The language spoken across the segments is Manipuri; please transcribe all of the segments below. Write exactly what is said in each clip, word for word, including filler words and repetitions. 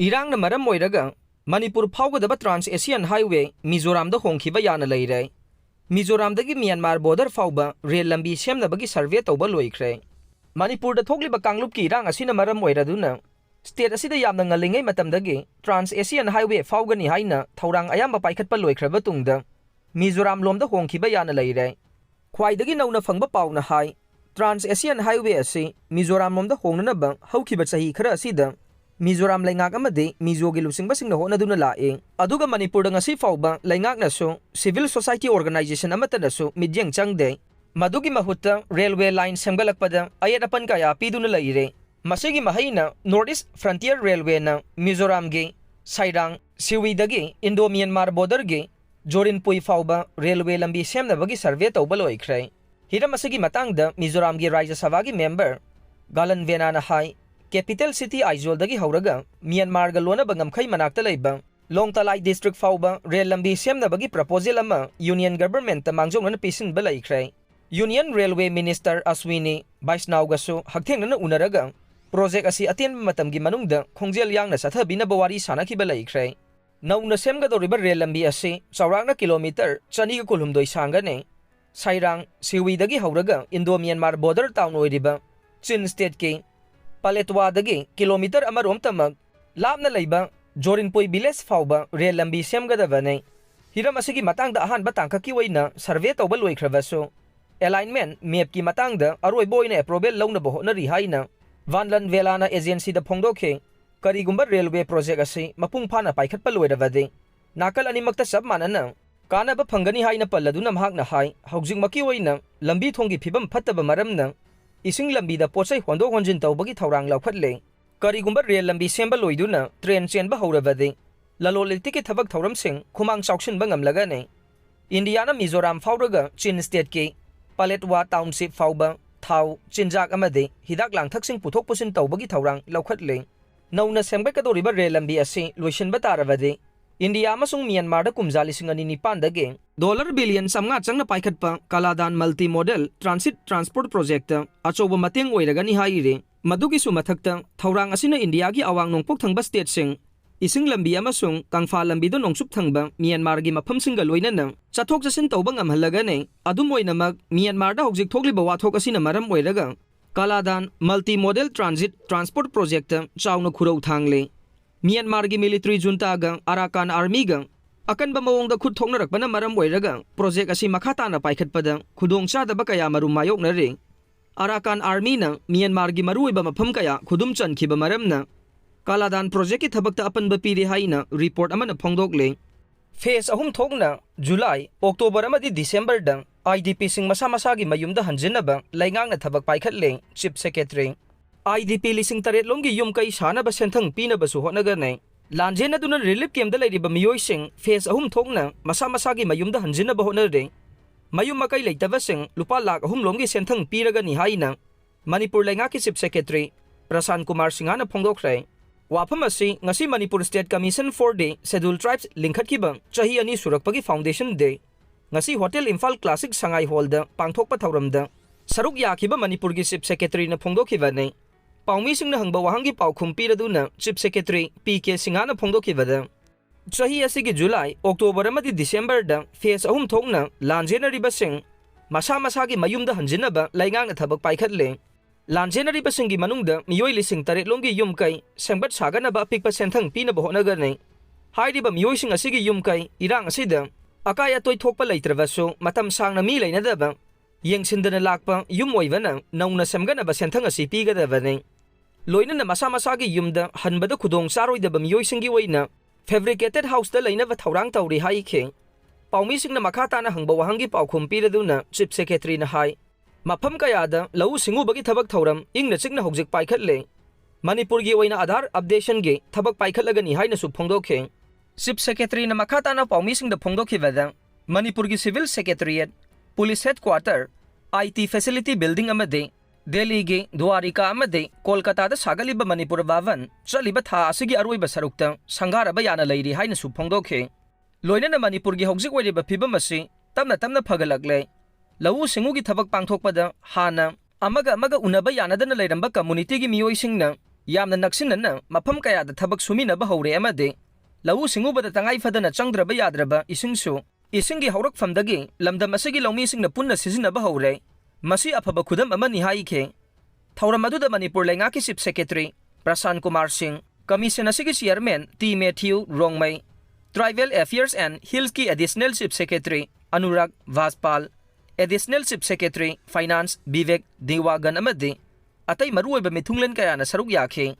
ꯏꯔꯥꯡꯅ ꯃꯔꯝ ꯑꯣꯏꯔꯒ ꯃꯅꯤꯄꯨꯔ ꯐꯥꯎꯒꯗꯕ Trans Asian Highway ꯃꯤꯖꯣꯔꯥꯝꯗ ꯍꯣꯡꯈꯤꯕ ꯌꯥꯅ ꯂꯩꯔꯦ꯫ ꯃꯤꯖꯣꯔꯥꯝꯗꯒꯤ ꯃ꯭ꯌꯥꯟꯃꯥꯔ border ꯐꯥꯎꯕ ꯔꯦꯜ ꯂꯝꯕꯤ ꯁꯦꯝꯅꯕꯒꯤ survey ꯇꯧꯕ ꯂꯣꯏꯈ꯭ꯔꯦ꯫ ꯃꯅꯤꯄꯨꯔꯗ ꯊꯣꯛꯂꯤꯕ ꯀꯥꯡꯂꯨꯞꯀꯤ ꯏꯔꯥꯡ ꯑꯁꯤꯅ ꯃꯔꯝ ꯑꯣꯏꯔꯗꯨꯅ state ꯑꯁꯤꯗ ꯌꯥꯝꯅ ꯉꯜꯂꯤꯉꯩ ꯃꯇꯝꯗꯒꯤ Trans Asian Highway ꯐꯥꯎꯒꯅꯤ ꯍꯥꯏꯅ ꯊꯧꯔꯥꯡ ꯑꯌꯥꯝꯕ ꯄꯥꯏꯈꯠꯄ ꯂꯣꯏꯈ꯭ꯔꯕ ꯇꯨꯡꯗ ꯃꯤꯖꯣꯔꯥꯝ ꯂꯣꯝꯗ ꯍꯣꯡꯈꯤꯕ ꯌꯥꯅ ꯂꯩꯔꯦ꯫ ꯈ꯭ꯋꯥꯏꯗꯒꯤ ꯅꯧꯅ ꯐꯪꯕ ꯄꯥꯎꯅ ꯍꯥꯏ, Trans Asian Highway ꯑꯁꯤ ꯃꯤꯖꯣꯔꯥꯝ ꯂꯣꯝꯗ ꯍꯣꯡꯅꯅꯕ ꯍꯧꯈꯤꯕ ꯆꯍꯤ ꯈꯔ ꯑꯁꯤꯗ ꯃꯤꯖꯣꯔꯥꯝ ꯂꯩꯉꯥꯛ ꯑꯃꯗꯤ ꯃꯤꯖꯣꯒꯤ ꯂꯨꯆꯤꯡꯕꯁꯤꯡꯅ ꯍꯣꯠꯅꯗꯨꯅ ꯂꯥꯛꯏ꯫ ꯑꯗꯨꯒ ꯃꯅꯤꯄꯨꯔꯗ ꯉꯁꯤ ꯐꯥꯎꯕ ꯂꯩꯉꯥꯛꯅꯁꯨ civil society organization ꯑꯃꯠꯇꯅꯁꯨ ꯃꯤꯠꯌꯦꯡ ꯆꯪꯗꯦ꯫ ꯃꯗꯨꯒꯤ ꯃꯍꯨꯠꯇ railway line ꯁꯦꯝꯒꯠꯂꯛꯄꯗ ꯑꯌꯦꯠ ꯑꯄꯟ ꯀꯌꯥ ꯄꯤꯗꯨꯅ ꯂꯩꯔꯦ꯫ ꯃꯁꯤꯒꯤ ꯃꯍꯩꯅ North East Frontier Railwayꯅ ꯃꯤꯖꯣꯔꯥꯝꯒꯤ ꯁꯥꯏꯔꯥꯡ ꯁꯤꯋꯤꯗꯒꯤ Indo Myanmar borderꯒꯤ ꯖꯣꯔꯤꯟꯄꯨꯏ ꯐꯥꯎꯕ railway ꯂꯝꯕꯤ ꯁꯦꯝꯅꯕꯒꯤ survey ꯇꯧꯕ ꯂꯣꯏꯈ꯭ꯔꯦ꯫ ꯍꯤꯔꯝ ꯑꯁꯤꯒꯤ ꯃꯇꯥꯡꯗ ꯃꯤꯖꯣꯔꯥꯝꯒꯤ ꯔꯥꯖ꯭ꯌ ꯁꯚꯥꯒꯤ member ꯒꯥꯂꯟ ꯚꯦꯅꯥꯅ ꯍꯥꯏ, capital city ꯑꯥꯏꯖꯣꯜꯗꯒꯤ ꯍꯧꯔꯒ ꯃ꯭ꯌꯥꯟꯃꯥꯔꯒ ꯂꯣꯟꯅꯕ ꯉꯝꯈꯩ ꯃꯅꯥꯛꯇ ꯂꯩꯕ ꯂꯣꯡꯇꯂꯥꯏ district ꯐꯥꯎꯕ ꯔꯦꯜ ꯂꯝꯕꯤ ꯁꯦꯝꯅꯕꯒꯤ proposal ꯑꯃ Union Governmentꯇ ꯃꯥꯡꯖꯧꯅꯅ ꯄꯤꯁꯤꯟꯕ ꯂꯩꯈ꯭ꯔꯦ꯫ Union Railway Minister ꯑꯁ꯭ꯋꯤꯅꯤ ꯕꯥꯏꯁꯅꯥꯎꯒꯁꯨ ꯍꯛꯊꯦꯡꯅꯅ ꯎꯅꯔꯒ project ꯑꯁꯤ ꯑꯇꯦꯟꯕ ꯃꯇꯝꯒꯤ ꯃꯅꯨꯡꯗ ꯈꯣꯡꯖꯦꯜ ꯌꯥꯡꯅ ꯆꯠꯊꯕꯤꯅꯕ ꯋꯥꯔꯤ ꯁꯥꯅꯈꯤꯕ ꯂꯩꯈ꯭ꯔꯦ꯫ ꯅꯧꯅ ꯁꯦꯝꯒꯗꯧꯔꯤꯕ ꯔꯦꯜ ꯂꯝꯕꯤ ꯑꯁꯤ ꯆꯥꯎꯔꯥꯛꯅ kilometre ꯆꯅꯤꯒ ꯀꯨꯟꯍꯨꯝꯗꯣꯏ ꯁꯥꯡꯒꯅꯤ꯫ ꯁꯥꯏꯔꯥꯡ ꯁꯤꯋꯤꯗꯒꯤ ꯍꯧꯔꯒ Indo Myanmar border town ꯑꯣꯏꯔꯤꯕ ꯆꯤꯟ stateꯀꯤ ꯄꯥꯂꯦꯠꯋꯥꯗꯒꯤ kilometre ꯑꯃꯔꯣꯝꯇꯃꯛ ꯂꯥꯞꯅ ꯂꯩꯕ ꯖꯣꯔꯤꯟꯄꯨꯏ village ꯐꯥꯎꯕ ꯔꯦꯜ ꯂꯝꯕꯤ ꯁꯦꯝꯒꯗꯕꯅꯤ꯫ ꯍꯤꯔꯝ ꯑꯁꯤꯒꯤ ꯃꯇꯥꯡꯗ ꯑꯍꯥꯟꯕ ꯇꯥꯡꯀꯛꯀꯤ ꯑꯣꯏꯅ survey ꯇꯧꯕ ꯂꯣꯏꯈ꯭ꯔꯕꯁꯨ, alignment mapꯀꯤ ꯃꯇꯥꯡꯗ ꯑꯔꯣꯏꯕ ꯑꯣꯏꯅ approval ꯂꯧꯅꯕ ꯍꯣꯠꯅꯔꯤ ꯍꯥꯏꯅ ꯚꯥꯟꯂꯟ ꯚꯦꯂꯥꯅ agencyꯗ ꯐꯣꯡꯗꯣꯛꯈꯤ꯫ ꯀꯔꯤꯒꯨꯝꯕ railway project ꯑꯁꯤ ꯃꯄꯨꯡ ꯐꯥꯅ ꯄꯥꯏꯈꯠꯄ ꯂꯣꯏꯔꯕꯗꯤ, ꯅꯥꯀꯜ ꯑꯅꯤꯃꯛꯇ ꯆꯞ ꯃꯥꯟꯅꯅ ꯀꯥꯟꯅꯕ ꯐꯪꯒꯅꯤ ꯍꯥꯏꯅ ꯄꯜꯂꯗꯨꯅ ꯃꯍꯥꯛꯅ ꯍꯥꯏ, ꯍꯧꯖꯤꯛꯃꯛꯀꯤ ꯑꯣꯏꯅ ꯂꯝꯕꯤ ꯊꯣꯡꯒꯤ ꯐꯤꯕꯝ ꯐꯠꯇꯕ ꯃꯔꯝꯅ ꯏꯁꯤꯡ ꯂꯝꯕꯤꯗ ꯄꯣꯠꯆꯩ ꯍꯣꯟꯗꯣꯛ ꯍꯣꯟꯖꯤꯟ ꯇꯧꯕꯒꯤ ꯊꯧꯔꯥꯡ ꯂꯧꯈꯠꯂꯦ꯫ ꯀꯔꯤꯒꯨꯝꯕ ꯔꯦꯜ ꯂꯝꯕꯤ ꯁꯦꯝꯕ ꯂꯣꯏꯗꯨꯅ train ꯆꯦꯟꯕ ꯍꯧꯔꯕꯗꯤ, ꯂꯂꯣꯟ ꯏꯇꯤꯛꯀꯤ ꯊꯕꯛ ꯊꯧꯔꯝꯁꯤꯡ ꯈꯨꯃꯥꯡ ꯆꯥꯎꯁꯤꯟꯕ ꯉꯝꯂꯒꯅꯤ꯫ ꯏꯟꯗꯤꯌꯥꯅ ꯃꯤꯖꯣꯔꯥꯝ ꯐꯥꯎꯔꯒ ꯆꯤꯟ stateꯀꯤ ꯄꯥꯂꯦꯠꯋꯥ township ꯐꯥꯎꯕ ꯊꯥꯎ, ꯆꯤꯟꯖꯥꯛ ꯑꯃꯗꯤ ꯍꯤꯗꯥꯛ ꯂꯥꯡꯊꯛꯁꯤꯡ ꯄꯨꯊꯣꯛ ꯄꯨꯁꯤꯟ ꯇꯧꯕꯒꯤ ꯊꯧꯔꯥꯡ ꯂꯧꯈꯠꯂꯤ꯫ ꯅꯧꯅ ꯁꯦꯝꯒꯠꯀꯗꯧꯔꯤꯕ ꯔꯦꯜ ꯂꯝꯕꯤ ꯑꯁꯤ ꯂꯣꯏꯁꯤꯟꯕ ꯇꯥꯔꯕꯗꯤ, ꯏꯟꯗꯤꯌꯥ ꯑꯃꯁꯨꯡ ꯃ꯭ꯌꯥꯟꯃꯥꯔꯗ ꯀꯨꯝꯖꯥ ꯂꯤꯁꯤꯡ ꯑꯅꯤ ꯅꯤꯄꯥꯟꯗꯒꯤ dollar billion ꯆꯥꯝꯃꯉꯥ ꯆꯪꯅ ꯄꯥꯏꯈꯠꯄ ꯀꯥꯂꯥꯗꯥꯟ multimodal transit transport projectꯇ ꯑꯆꯧꯕ ꯃꯇꯦꯡ ꯑꯣꯏꯔꯒꯅꯤ ꯍꯥꯏꯔꯤ꯫ ꯃꯗꯨꯒꯤꯁꯨ ꯃꯊꯛꯇ, ꯊꯧꯔꯥꯡ ꯑꯁꯤꯅ ꯏꯟꯗꯤꯌꯥꯒꯤ ꯑꯋꯥꯡ ꯅꯣꯡꯄꯣꯛ ꯊꯪꯕ ꯁ꯭ꯇꯦꯠꯁꯤꯡ, ꯏꯁꯤꯡ ꯂꯝꯕꯤ ꯑꯃꯁꯨꯡ ꯀꯪꯐꯥ ꯂꯝꯕꯤꯗ ꯅꯣꯡꯆꯨꯞ ꯊꯪꯕ ꯃ꯭ꯌꯥꯟꯃꯥꯔꯒꯤ ꯃꯐꯝꯁꯤꯡꯒ ꯂꯣꯏꯅꯅ ꯆꯠꯊꯣꯛ ꯆꯠꯁꯤꯟ ꯇꯧꯕ ꯉꯝꯍꯜꯂꯒꯅꯤ꯫ ꯑꯗꯨꯝ ꯑꯣꯏꯅꯃꯛ, ꯃ꯭ꯌꯥꯟꯃꯥꯔꯗ ꯍꯧꯖꯤꯛ ꯊꯣꯛꯂꯤꯕ ꯋꯥꯊꯣꯛ ꯑꯁꯤꯅ ꯃꯔꯝ ꯑꯣꯏꯔꯒ ꯀꯥꯂꯥꯗꯥꯟ Multi Modal Transit Transport Projectꯇ ꯆꯥꯎꯅ ꯈꯨꯔꯧ ꯊꯥꯡꯂꯤ꯫ ꯃ꯭ꯌꯥꯟꯃꯥꯔꯒꯤ military juntꯥꯒ Arakan Armyꯒ ꯑꯀꯟꯕ ꯃꯑꯣꯡꯗ ꯈꯨꯠ ꯊꯣꯛꯅꯔꯛꯄꯅ ꯃꯔꯝ ꯑꯣꯏꯔꯒ project ꯑꯁꯤ ꯃꯈꯥ ꯇꯥꯅ ꯄꯥꯏꯈꯠꯄꯗ ꯈꯨꯗꯣꯡꯆꯥꯗꯕ ꯀꯌꯥ ꯃꯔꯨꯝ ꯃꯥꯌꯣꯛꯅꯔꯤ꯫ Arakan Armyꯅ ꯃ꯭ꯌꯥꯟꯃꯥꯔꯒꯤ ꯃꯔꯨꯑꯣꯏꯕ ꯃꯐꯝ ꯀꯌꯥ ꯈꯨꯗꯨꯝ ꯆꯟꯈꯤꯕ ꯃꯔꯝꯅ ꯀꯥꯂꯥꯗꯥꯟ projectꯀꯤ ꯊꯕꯛꯇ ꯑꯄꯟꯕ ꯄꯤꯔꯦ ꯍꯥꯏꯅ report ꯑꯃꯅ ꯐꯣꯡꯗꯣꯛꯂꯤ꯫ Phase ꯑꯍꯨꯝ ꯊꯣꯛꯅ July, October ꯑꯃꯗꯤ Decemberꯗ IDPꯁꯤꯡ ꯃꯁꯥ ꯃꯁꯥꯒꯤ ꯃꯌꯨꯝꯗ ꯍꯟꯖꯤꯟꯅꯕ ꯂꯩꯉꯥꯛꯅ ꯊꯕꯛ ꯄꯥꯏꯈꯠꯂꯦ, Chief Secretary꯫ IDP ꯂꯤꯁꯤꯡ ꯇꯔꯦꯠ ꯂꯣꯝꯒꯤ ꯌꯨꯝ ꯀꯩ ꯁꯥꯅꯕ ꯁꯦꯟꯊꯪ ꯄꯤꯅꯕꯁꯨ ꯍꯣꯠꯅꯒꯅꯤ꯫ ꯂꯥꯟꯖꯦꯟꯅꯗꯨꯅ relief campꯇ ꯂꯩꯔꯤꯕ ꯃꯤꯑꯣꯏꯁꯤꯡ phase ꯑꯍꯨꯝ ꯊꯣꯛꯅ ꯃꯁꯥ ꯃꯁꯥꯒꯤ ꯃꯌꯨꯝꯗ ꯍꯟꯖꯤꯟꯅꯕ ꯍꯣꯠꯅꯔꯦ꯫ ꯃꯌꯨꯝ ꯃꯀꯩ ꯂꯩꯇꯕꯁꯤꯡ ꯂꯨꯄꯥ ꯂꯥꯈ ꯑꯍꯨꯝ ꯂꯣꯝꯒꯤ ꯁꯦꯟꯊꯪ ꯄꯤꯔꯒꯅꯤ ꯍꯥꯏꯅ ꯃꯅꯤꯄꯨꯔ ꯂꯩꯉꯥꯛꯀꯤ Chief Secretary ꯄ꯭ꯔꯁꯥꯟ ꯀꯨꯃꯥꯔ ꯁꯤꯡꯍꯅ ꯐꯣꯡꯗꯣꯛꯈ꯭ꯔꯦ꯫ ꯋꯥꯐꯝ ꯑꯁꯤ ꯉꯁꯤ Manipur State Commission for the Scheduled Tribes ꯂꯤꯡꯈꯠꯈꯤꯕ ꯆꯍꯤ ꯑꯅꯤ ꯁꯨꯔꯛꯄꯒꯤ foundation day, ꯉꯁꯤ Hotel Imphal Classic ꯁꯉꯥꯏ Hallꯗ ꯄꯥꯡꯊꯣꯛꯄ ꯊꯧꯔꯝꯗ ꯁꯔꯨꯛ ꯌꯥꯈꯤꯕ ꯃꯅꯤꯄꯨꯔꯒꯤ Chief Secretaryꯅ ꯐꯣꯡꯗꯣꯛꯈꯤꯕꯅꯤ꯫ ꯄꯥꯎꯃꯤꯁꯤꯡꯅ ꯍꯪꯕ ꯋꯥꯍꯪꯒꯤ ꯄꯥꯎꯈꯨꯝ ꯄꯤꯔꯗꯨꯅ Chief Secretary ꯄꯤ ꯀꯦ ꯁꯤꯡꯍꯅ ꯐꯣꯡꯗꯣꯛꯈꯤꯕꯗ, ꯆꯍꯤ ꯑꯁꯤꯒꯤ July, October ꯑꯃꯗꯤ Decemberꯗ phase ꯑꯍꯨꯝ ꯊꯣꯛꯅ ꯂꯥꯟꯖꯦꯟꯅꯔꯤꯕꯁꯤꯡ ꯃꯁꯥ ꯃꯁꯥꯒꯤ ꯃꯌꯨꯝꯗ ꯍꯟꯖꯤꯟꯅꯕ ꯂꯩꯉꯥꯛꯅ ꯊꯕꯛ ꯄꯥꯏꯈꯠꯂꯦ꯫ ꯂꯥꯟꯖꯦꯟꯅꯔꯤꯕꯁꯤꯡꯒꯤ ꯃꯅꯨꯡꯗ ꯃꯤꯑꯣꯏ ꯂꯤꯁꯤꯡ ꯇꯔꯦꯠ ꯂꯣꯝꯒꯤ ꯌꯨꯝ ꯀꯩ ꯁꯦꯝꯒꯠ ꯁꯥꯒꯠꯅꯕ ꯑꯄꯤꯛꯄ ꯁꯦꯟꯊꯪ ꯄꯤꯅꯕ ꯍꯣꯠꯅꯒꯅꯤ꯫ ꯍꯥꯏꯔꯤꯕ ꯃꯤꯑꯣꯏꯁꯤꯡ ꯑꯁꯤꯒꯤ ꯌꯨꯝ ꯀꯩ ꯏꯔꯥꯡ ꯑꯁꯤꯗ ꯑꯀꯥꯏ ꯑꯇꯣꯏ ꯊꯣꯛꯄ ꯂꯩꯇ꯭ꯔꯕꯁꯨ ꯃꯇꯝ ꯁꯥꯡꯅ ꯃꯤ ꯂꯩꯅꯗꯕ, ꯌꯦꯡꯁꯤꯟꯗꯅ ꯂꯥꯛꯄ ꯌꯨꯝ ꯑꯣꯏꯕꯅ ꯅꯧꯅ ꯁꯦꯝꯒꯠꯅꯕ ꯁꯦꯟꯊꯪ ꯑꯁꯤ ꯄꯤꯒꯗꯕꯅꯤ꯫ ꯂꯣꯏꯅꯅ ꯃꯁꯥ ꯃꯁꯥꯒꯤ ꯌꯨꯝꯗ ꯍꯟꯕꯗ ꯈꯨꯗꯣꯡ ꯆꯥꯔꯣꯏꯗꯕ ꯃꯤꯑꯣꯏꯁꯤꯡꯒꯤ ꯑꯣꯏꯅ fabricated houseꯇ ꯂꯩꯅꯕ ꯊꯧꯔꯥꯡ ꯇꯧꯔꯤ ꯍꯥꯏꯈꯤ꯫ ꯄꯥꯎꯃꯤꯁꯤꯡꯅ ꯃꯈꯥ ꯇꯥꯅ ꯍꯪꯕ ꯋꯥꯍꯪꯒꯤ ꯄꯥꯎꯈꯨꯝ ꯄꯤꯔꯗꯨꯅ Chief Secretaryꯅ ꯍꯥꯏ, ꯃꯐꯝ ꯀꯌꯥꯗ ꯂꯧꯎ ꯁꯤꯡꯎꯕꯒꯤ ꯊꯕꯛ ꯊꯧꯔꯝ ꯏꯪꯅ ꯆꯤꯛꯅ ꯍꯧꯖꯤꯛ ꯄꯥꯏꯈꯠꯂꯦ꯫ ꯃꯅꯤꯄꯨꯔꯒꯤ ꯑꯣꯏꯅ Aadhaar updationꯒꯤ ꯊꯕꯛ ꯄꯥꯏꯈꯠꯂꯒꯅꯤ ꯍꯥꯏꯅꯁꯨ ꯐꯣꯡꯗꯣꯛꯈꯤ꯫ Chief Secretaryꯅ ꯃꯈꯥ ꯇꯥꯅ ꯄꯥꯎꯃꯤꯁꯤꯡꯗ ꯐꯣꯡꯗꯣꯛꯈꯤꯕꯗ, ꯃꯅꯤꯄꯨꯔꯒꯤ Civil Secretariat, Police Headquarter, IT Facility Building ꯑꯃꯗꯤ ꯗꯦꯜꯂꯤꯒꯤ ꯗ꯭ꯋꯥꯔꯤꯀꯥ ꯑꯃꯗꯤ ꯀꯣꯜꯀꯇꯥꯗ ꯁꯥꯒꯠꯂꯤꯕ ꯃꯅꯤꯄꯨꯔ ꯚꯕꯟ ꯆꯠꯂꯤꯕ ꯊꯥ ꯑꯁꯤꯒꯤ ꯑꯔꯣꯏꯕ ꯁꯔꯨꯛꯇ ꯁꯪꯒꯥꯔꯕ ꯌꯥꯅ ꯂꯩꯔꯤ ꯍꯥꯏꯅꯁꯨ ꯐꯣꯡꯗꯣꯛꯈꯤ꯫ ꯂꯣꯏꯅꯅ ꯃꯅꯤꯄꯨꯔꯒꯤ ꯍꯧꯖꯤꯛ ꯑꯣꯏꯔꯤꯕ ꯐꯤꯕꯝ ꯑꯁꯤ ꯇꯞꯅ ꯇꯞꯅ ꯐꯒꯠꯂꯛꯂꯦ꯫ ꯂꯧꯎ ꯁꯤꯡꯎꯒꯤ ꯊꯕꯛ ꯄꯥꯡꯊꯣꯛꯄꯗ ꯍꯥꯟꯅ ꯑꯃꯒ ꯑꯃꯒ ꯎꯅꯕ ꯌꯥꯅꯗꯅ ꯂꯩꯔꯝꯕ communityꯒꯤ ꯃꯤꯑꯣꯏꯁꯤꯡꯅ ꯌꯥꯝꯅ ꯅꯛꯁꯤꯟꯅꯅ ꯃꯐꯝ ꯀꯌꯥꯗ ꯊꯕꯛ ꯁꯨꯃꯤꯟꯅꯕ ꯍꯧꯔꯦ ꯑꯃꯗꯤ ꯂꯧꯎ ꯁꯤꯡꯎꯕꯗ ꯇꯉꯥꯏ ꯐꯗꯅ ꯆꯪꯗ꯭ꯔꯕ ꯌꯥꯗ꯭ꯔꯕ ꯏꯁꯤꯡꯁꯨ ꯏꯁꯤꯡꯒꯤ ꯍꯧꯔꯛꯐꯝꯗꯒꯤ ꯂꯝꯗꯝ ꯑꯁꯤꯒꯤ ꯂꯧꯃꯤꯁꯤꯡꯅ ꯄꯨꯟꯅ ꯁꯤꯖꯤꯟꯅꯕ ꯍꯧꯔꯦ꯫ ꯃꯁꯤ ꯑꯐꯕ ꯈꯨꯗꯝ ꯑꯃꯅꯤ ꯍꯥꯏꯈꯤ꯫ ꯊꯧꯔꯝ ꯑꯗꯨꯗ ꯃꯅꯤꯄꯨꯔ ꯂꯩꯉꯥꯛꯀꯤ Chief Secretary ꯄ꯭ꯔꯁꯥꯟ ꯀꯨꯃꯥꯔ ꯁꯤꯡ, Commission ꯑꯁꯤꯒꯤ Chairman T Mathew Rongmei, Tribal Affairs and Hillsꯀꯤ Additional Chief Secretary Anurag Bhajpal, Additional Chief Secretary Finance Bibek Dewangan ꯑꯃꯗꯤ ꯑꯇꯩ ꯃꯔꯨꯑꯣꯏꯕ ꯃꯤꯊꯨꯡꯂꯦꯟ ꯀꯌꯥꯅ ꯁꯔꯨꯛ ꯌꯥꯈꯤ꯫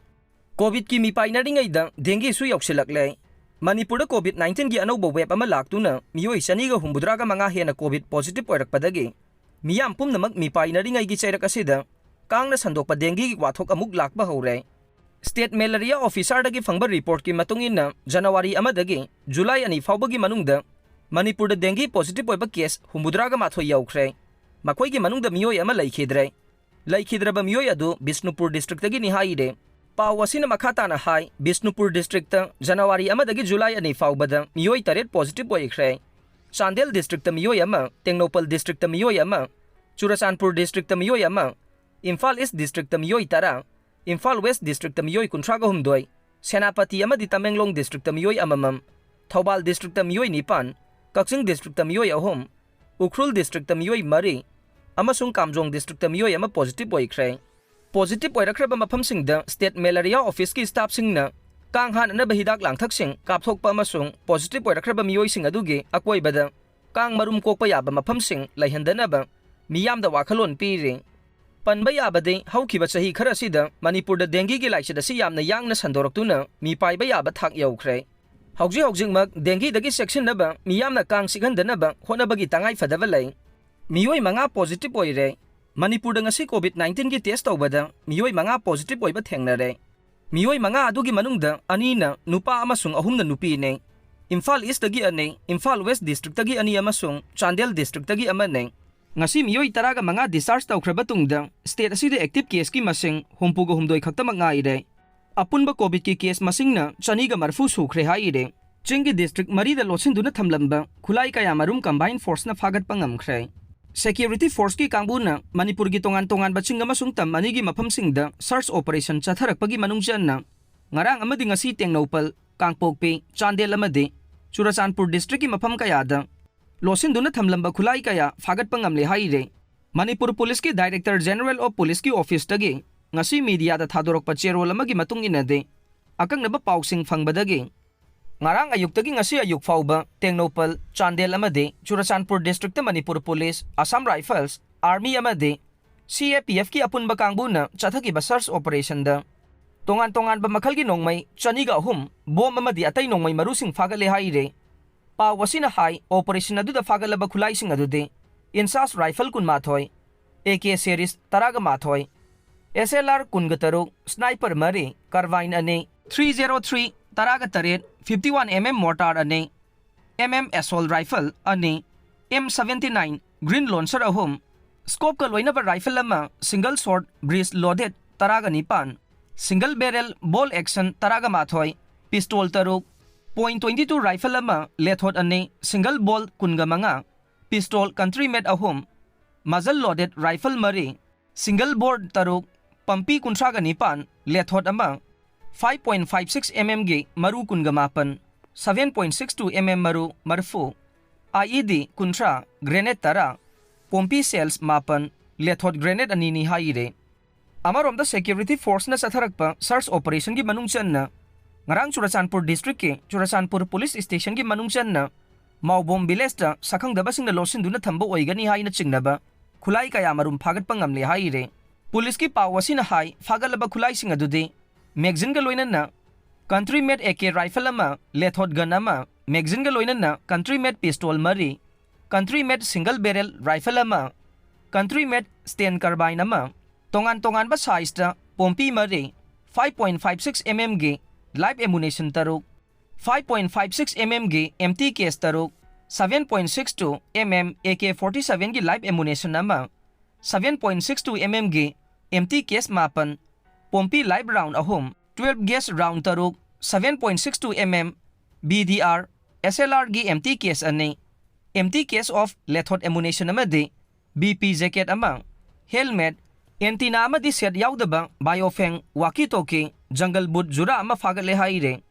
COVIDꯀꯤ ꯃꯤꯄꯥꯏꯅꯔꯤꯉꯩꯗ dengueꯁꯨ ꯌꯧꯁꯤꯜꯂꯛꯂꯦ꯫ ꯃꯅꯤꯄꯨꯔꯗ COVID nineteenꯒꯤ ꯑꯅꯧꯕ wave ꯑꯃ ꯂꯥꯛꯇꯨꯅ ꯃꯤꯑꯣꯏ ꯆꯅꯤꯒ ꯍꯨꯝꯐꯨꯇꯔꯥꯒ ꯃꯉꯥ ꯍꯦꯟꯅ COVID positive ꯑꯣꯏꯔꯛꯄꯗꯒꯤ ꯃꯤꯌꯥꯝ ꯄꯨꯝꯅꯃꯛ ꯃꯤꯄꯥꯏꯅꯔꯤꯉꯩꯒꯤ ꯆꯩꯔꯛ ꯑꯁꯤꯗ ꯀꯥꯡꯅ ꯁꯟꯗꯣꯛꯄ dengueꯒꯤ ꯋꯥꯊꯣꯛ ꯑꯃꯨꯛ ꯂꯥꯛꯄ ꯍꯧꯔꯦ꯫ State Malaria Officerꯗꯒꯤ ꯐꯪꯕ reportꯀꯤ ꯃꯇꯨꯡ ꯏꯟꯅ, ꯖꯅꯋꯥꯔꯤ ꯑꯃꯗꯒꯤ ꯖꯨꯂꯥꯏ ꯑꯅꯤ ꯐꯥꯎꯕꯒꯤ ꯃꯅꯨꯡꯗ ꯃꯅꯤꯄꯨꯔꯗ dengue positive ꯑꯣꯏꯕ case ꯍꯨꯝꯐꯨꯇꯔꯥꯒ ꯃꯥꯊꯣꯏ ꯌꯧꯈ꯭ꯔꯦ꯫ ꯃꯈꯣꯏꯒꯤ ꯃꯅꯨꯡꯗ ꯃꯤꯑꯣꯏ ꯑꯃ ꯂꯩꯈꯤꯗ꯭ꯔꯦ꯫ ꯂꯩꯈꯤꯗ꯭ꯔꯕ ꯃꯤꯑꯣꯏ ꯑꯗꯨ ꯕꯤꯁꯅꯨꯄꯨꯔ districtꯇꯒꯤꯅꯤ ꯍꯥꯏꯔꯦ꯫ ꯄꯥꯎ ꯑꯁꯤꯅ ꯃꯈꯥ ꯇꯥꯅ ꯍꯥꯏ, ꯕꯤꯁꯅꯨꯄꯨꯔ districtꯇ ꯖꯅꯋꯥꯔꯤ ꯑꯃꯗꯒꯤ ꯖꯨꯂꯥꯏ ꯑꯅꯤ ꯐꯥꯎꯕꯗ ꯃꯤꯑꯣꯏ ꯇꯔꯦꯠ positive ꯑꯣꯏꯈ꯭ꯔꯦ꯫ ꯆꯥꯟꯗꯦꯜ districtꯇ ꯃꯤꯑꯣꯏ ꯑꯃ, ꯇꯦꯡꯅꯧꯄꯜ districtꯇ ꯃꯤꯑꯣꯏ ꯑꯃ, ꯆꯨꯔꯆꯥꯟꯄꯨꯔ districtꯇ ꯃꯤꯑꯣꯏ ꯑꯃ, ꯏꯝꯐꯥꯜ East districtꯇ ꯃꯤꯑꯣꯏ ꯇꯔꯥ, ꯏꯝꯐꯥꯜ West districtꯇ ꯃꯤꯑꯣꯏ ꯀꯨꯟꯊ꯭ꯔꯥꯒ ꯍꯨꯝꯗꯣꯏ, ꯁꯦꯅꯥꯄꯇꯤ ꯑꯃꯗꯤ ꯇꯃꯦꯡꯂꯣꯡ districtꯇ ꯃꯤꯑꯣꯏ ꯑꯃꯃꯝ, ꯊꯧꯕꯥꯜ districtꯇ ꯃꯤꯑꯣꯏ ꯅꯤꯄꯥꯟ, ꯀꯛꯆꯤꯡ districtꯇ ꯃꯤꯑꯣꯏ ꯑꯍꯨꯝ, ꯎꯈ꯭ꯔꯨꯜ districtꯇ ꯃꯤꯑꯣꯏ ꯃꯔꯤ ꯑꯃꯁꯨꯡ ꯀꯥꯝꯖꯣꯡ districtꯇ ꯃꯤꯑꯣꯏ ꯑꯃ positive ꯑꯣꯏꯈ꯭ꯔꯦ꯫ Positive ꯑꯣꯏꯔꯛꯈ꯭ꯔꯕ ꯃꯐꯝꯁꯤꯡꯗ State Malaria Officeꯀꯤ staffꯁꯤꯡꯅ ꯀꯥꯡ ꯍꯥꯠꯅꯅꯕ ꯍꯤꯗꯥꯛ ꯂꯥꯡꯊꯛꯁꯤꯡ ꯀꯥꯞꯊꯣꯛꯄ ꯑꯃꯁꯨꯡ positive ꯑꯣꯏꯔꯛꯈ꯭ꯔꯕ ꯃꯤꯑꯣꯏꯁꯤꯡ ꯑꯗꯨꯒꯤ ꯑꯀꯣꯏꯕꯗ ꯀꯥꯡ ꯃꯔꯨꯝ ꯀꯣꯛꯄ ꯌꯥꯕ ꯃꯐꯝꯁꯤꯡ ꯂꯩꯍꯟꯗꯅꯕ ꯃꯤꯌꯥꯝꯗ ꯋꯥꯈꯜꯂꯣꯟ ꯄꯤꯔꯤ꯫ ꯄꯟꯕ ꯌꯥꯕꯗꯤ, ꯍꯧꯈꯤꯕ ꯆꯍꯤ ꯈꯔ ꯑꯁꯤꯗ ꯃꯅꯤꯄꯨꯔꯗ dengueꯒꯤ ꯂꯥꯏꯆꯠ ꯑꯁꯤ ꯌꯥꯝꯅ ꯌꯥꯡꯅ ꯁꯟꯗꯣꯔꯛꯇꯨꯅ ꯃꯤꯄꯥꯏꯕ ꯌꯥꯕ ꯊꯥꯛ ꯌꯧꯈ꯭ꯔꯦ꯫ ꯍꯧꯖꯤꯛ ꯍꯧꯖꯤꯛꯃꯛ dengueꯗꯒꯤ ꯆꯦꯛꯁꯤꯟꯅꯕ ꯃꯤꯌꯥꯝꯅ ꯀꯥꯡ ꯆꯤꯛꯍꯟꯗꯅꯕ ꯍꯣꯠꯅꯕꯒꯤ ꯇꯉꯥꯏ ꯐꯗꯕ ꯂꯩ꯫ ꯃꯤꯑꯣꯏ ꯃꯉꯥ positive ꯑꯣꯏꯔꯦ꯫ ꯃꯅꯤꯄꯨꯔꯗ ꯉꯁꯤ COVID nineteenꯒꯤ test ꯇꯧꯕꯗ ꯃꯤꯑꯣꯏ ꯃꯉꯥ positive ꯑꯣꯏꯕ ꯊꯦꯡꯅꯔꯦ꯫ ꯃꯤꯑꯣꯏ ꯃꯉꯥ ꯑꯗꯨꯒꯤ ꯃꯅꯨꯡꯗ ꯑꯅꯤꯅ ꯅꯨꯄꯥ ꯑꯃꯁꯨꯡ ꯑꯍꯨꯝꯅ ꯅꯨꯄꯤꯅꯤ꯫ ꯏꯝꯐꯥꯜ Eastꯇꯒꯤ ꯑꯅꯤ, ꯏꯝꯐꯥꯜ West districtꯇꯒꯤ ꯑꯅꯤ ꯑꯃꯁꯨꯡ ꯆꯥꯟꯗꯦꯜ districtꯇꯒꯤ ꯑꯃꯅꯤ꯫ ꯉꯁꯤ ꯃꯤꯑꯣꯏ ꯇꯔꯥꯒ ꯃꯉꯥ discharge ꯇꯧꯈ꯭ꯔꯕ ꯇꯨꯡꯗ state ꯑꯁꯤꯗ active caseꯀꯤ ꯃꯁꯤꯡ ꯍꯨꯝꯐꯨꯒ ꯍꯨꯝꯗꯣꯏ ꯈꯛꯇꯃꯛ ꯉꯥꯏꯔꯦ꯫ ꯑꯄꯨꯟꯕ COVIDꯀꯤ case ꯃꯁꯤꯡꯅ ꯆꯅꯤꯒ ꯃꯔꯤꯐꯨ ꯁꯨꯈ꯭ꯔꯦ ꯍꯥꯏꯔꯦ꯫ ꯆꯤꯡꯒꯤ district ꯃꯔꯤꯗ ꯂꯣꯠꯁꯤꯟꯗꯨꯅ ꯊꯝꯂꯝꯕ ꯈꯨꯠꯂꯥꯏ ꯀꯌꯥ ꯃꯔꯨꯝ combined forceꯅ ꯐꯥꯒꯠꯄ ꯉꯝꯈ꯭ꯔꯦ꯫ Security forceꯀꯤ ꯀꯥꯡꯕꯨꯅ ꯃꯅꯤꯄꯨꯔꯒꯤ ꯇꯣꯉꯥꯟ ꯇꯣꯉꯥꯟꯕ ꯆꯤꯡ ꯑꯃꯁꯨꯡ ꯇꯝ ꯑꯅꯤꯒꯤ ꯃꯐꯝꯁꯤꯡꯗ search operation ꯆꯠꯊꯔꯛꯄꯒꯤ ꯃꯅꯨꯡ ꯆꯟꯅ ꯉꯔꯥꯡ ꯑꯃꯗꯤ ꯉꯁꯤ ꯇꯦꯡꯅꯧꯄꯜ, ꯀꯥꯡꯄꯣꯛꯄꯤ, ꯆꯥꯟꯗꯦꯜ ꯑꯃꯗꯤ ꯆꯨꯔꯆꯥꯟꯄꯨꯔ districtꯀꯤ ꯃꯐꯝ ꯀꯌꯥꯗ ꯂꯣꯠꯁꯤꯟꯗꯨꯅ ꯊꯝꯂꯝꯕ ꯈꯨꯠꯂꯥꯏ ꯀꯌꯥ ꯐꯥꯒꯠꯄ ꯉꯝꯂꯦ ꯍꯥꯏꯔꯦ꯫ ꯃꯅꯤꯄꯨꯔ ꯄꯨꯂꯤꯁꯀꯤ Director General of Policeꯀꯤ officeꯇꯒꯤ ꯉꯁꯤ mediaꯗ ꯊꯥꯗꯣꯔꯛꯄ ꯆꯦꯔꯣꯜ ꯑꯃꯒꯤ ꯃꯇꯨꯡ ꯏꯟꯅꯗꯤ, ꯑꯀꯛꯅꯕ ꯄꯥꯎꯁꯤꯡ ꯐꯪꯕꯗꯒꯤ ꯉꯔꯥꯡ ꯑꯌꯨꯛꯇꯒꯤ ꯉꯁꯤ ꯑꯌꯨꯛ ꯐꯥꯎꯕ ꯇꯦꯡꯅꯧꯄꯜ, ꯆꯥꯟꯗꯦꯜ ꯑꯃꯗꯤ ꯆꯨꯔꯆꯥꯟꯄꯨꯔ districtꯇ Manipur police, Assam Rifles, Army ꯑꯃꯗꯤ C A P Fꯀꯤ ꯑꯄꯨꯟꯕ ꯀꯥꯡꯕꯨꯅ ꯆꯠꯊꯈꯤꯕ search operationꯗ ꯇꯣꯉꯥꯟ ꯇꯣꯉꯥꯟꯕ ꯃꯈꯜꯒꯤ ꯅꯣꯡꯃꯩ ꯆꯅꯤꯒ ꯑꯍꯨꯝ, bomb ꯑꯃꯗꯤ ꯑꯇꯩ ꯅꯣꯡꯃꯩ ꯃꯔꯨꯁꯤꯡ ꯐꯥꯒꯠꯂꯦ ꯍꯥꯏꯔꯦ꯫ ꯄꯥꯎ ꯑꯁꯤꯅ ꯍꯥꯏ, operation ꯑꯗꯨꯗ ꯐꯥꯒꯠꯂꯕ ꯈꯨꯠꯂꯥꯏꯁꯤꯡ ꯑꯗꯨꯗꯤ INSAS rifle ꯀꯨꯟꯃꯥꯊꯣꯏ, A K series ꯇꯔꯥꯒ ꯃꯥꯊꯣꯏ, S L R ꯀꯨꯟꯒ ꯇꯔꯨꯛ, sniper ꯃꯔꯤ, carbine ꯑꯅꯤ, three zero three ꯇꯔꯥꯒ ꯇꯔꯦꯠ, fifty one M M mortar ꯑꯅꯤ, M M assault rifle ꯑꯅꯤ, M seventy nine green launcher ꯑꯍꯨꯝ, scopeꯀ ꯂꯣꯏꯅꯕ rifle ꯑꯃ, single shot breech loaded ꯇꯔꯥꯒ ꯅꯤꯄꯥꯟ, single barrel bolt action ꯇꯔꯥꯒ ꯃꯥꯊꯣꯏ, pistol ꯇꯔꯨꯛ, point twenty two rifle ꯑꯃ, ꯂꯦꯊꯣꯠ ꯑꯅꯤ, single bolt ꯀꯨꯟꯒ ꯃꯉꯥ, pistol country made ꯑꯍꯨꯝ, muzzle loaded rifle ꯃꯔꯤ, single bore ꯇꯔꯨꯛ, ꯄꯝꯄꯤ ꯀꯨꯟꯊ꯭ꯔꯥꯒ ꯅꯤꯄꯥꯟ, ꯂꯦꯊꯣꯠ ꯑꯃ, five point five six M M ꯒꯤ ꯃꯔꯨ ꯀꯨꯟꯒ ꯃꯥꯄꯟ, seven point six two M M ꯃꯔꯨ ꯃꯔꯤꯐꯨ, I E D ꯀꯨꯟꯊ꯭ꯔꯥ, grenade ꯇꯔꯥ, ꯄꯣꯝꯄꯤ shells ꯃꯥꯄꯟ, ꯂꯦꯊꯣꯠ grenade ꯑꯅꯤꯅꯤ ꯍꯥꯏꯔꯦ꯫ ꯑꯃꯔꯣꯝꯗ security forceꯅ ꯆꯠꯊꯔꯛꯄ search operationꯒꯤ ꯃꯅꯨꯡ ꯆꯟꯅ ꯉꯔꯥꯡ ꯆꯨꯔꯆꯥꯟꯄꯨꯔ districtꯀꯤ ꯆꯨꯔꯆꯥꯟꯄꯨꯔ police stationꯒꯤ ꯃꯅꯨꯡ ꯆꯟꯅ ꯃꯥꯎꯕꯣꯝ villageꯇ ꯁꯛꯈꯪꯗꯕꯁꯤꯡꯅ ꯂꯣꯠꯁꯤꯟꯗꯨꯅ ꯊꯝꯕ ꯑꯣꯏꯒꯅꯤ ꯍꯥꯏꯅ ꯆꯤꯡꯅꯕ ꯈꯨꯠꯂꯥꯏ ꯀꯌꯥ ꯃꯔꯨꯝ ꯐꯥꯒꯠꯄ ꯉꯝꯂꯦ ꯍꯥꯏꯔꯦ꯫ ꯄꯨꯂꯤꯁꯀꯤ ꯄꯥꯎ ꯑꯁꯤꯅ ꯍꯥꯏ, ꯐꯥꯒꯠꯂꯕ ꯈꯨꯠꯂꯥꯏꯁꯤꯡ ꯑꯗꯨꯗꯤ magazineꯒ ꯂꯣꯏꯅꯅ country made A K rifle ꯑꯃ, ꯂꯦꯊꯣꯠ gun ꯑꯃ, magazineꯒ ꯂꯣꯏꯅꯅ country made pistol ꯃꯔꯤ, country made single barrel rifle ꯑꯃ, country made Sten carbine ꯑꯃ, ꯇꯣꯉꯥꯟ ꯇꯣꯉꯥꯟꯕ sizeꯇ ꯄꯣꯝꯄꯤ ꯃꯔꯤ, five point five six M M ꯒꯤ live ammunition ꯇꯔꯨꯛ, five point five six M M ꯒꯤ empty case ꯇꯔꯨꯛ, seven point six two M M A K forty seven ꯒꯤ live ammunition ꯑꯃ, seven point six two M M ꯒꯤ empty case ꯃꯥꯄꯟ, ꯄꯣꯝꯄꯤ live round ꯑꯍꯨꯝ, twelve gauge round ꯇꯔꯨꯛ, seven point six two M M B D R S L Rꯒꯤ empty case ꯑꯅꯤ, empty case of lethot ammunition ꯑꯃꯗꯤ ꯕꯤ ꯄꯤ ꯖꯦꯀꯦꯠ ꯑꯃ, ꯍꯦꯜꯃꯦꯠ, ꯑꯦꯟꯇꯤꯅꯥ ꯑꯃꯗꯤ ꯁꯦꯠ ꯌꯥꯎꯗꯕ ꯕꯥꯏꯑꯣꯐꯦꯡ ꯋꯥꯀꯤ ꯇꯣꯀꯤ, ꯖꯪꯒꯜ ꯕꯨꯠ ꯖꯨꯔꯥ ꯑꯃ ꯐꯥꯒꯠꯂꯦ ꯍꯥꯏꯔꯦ꯫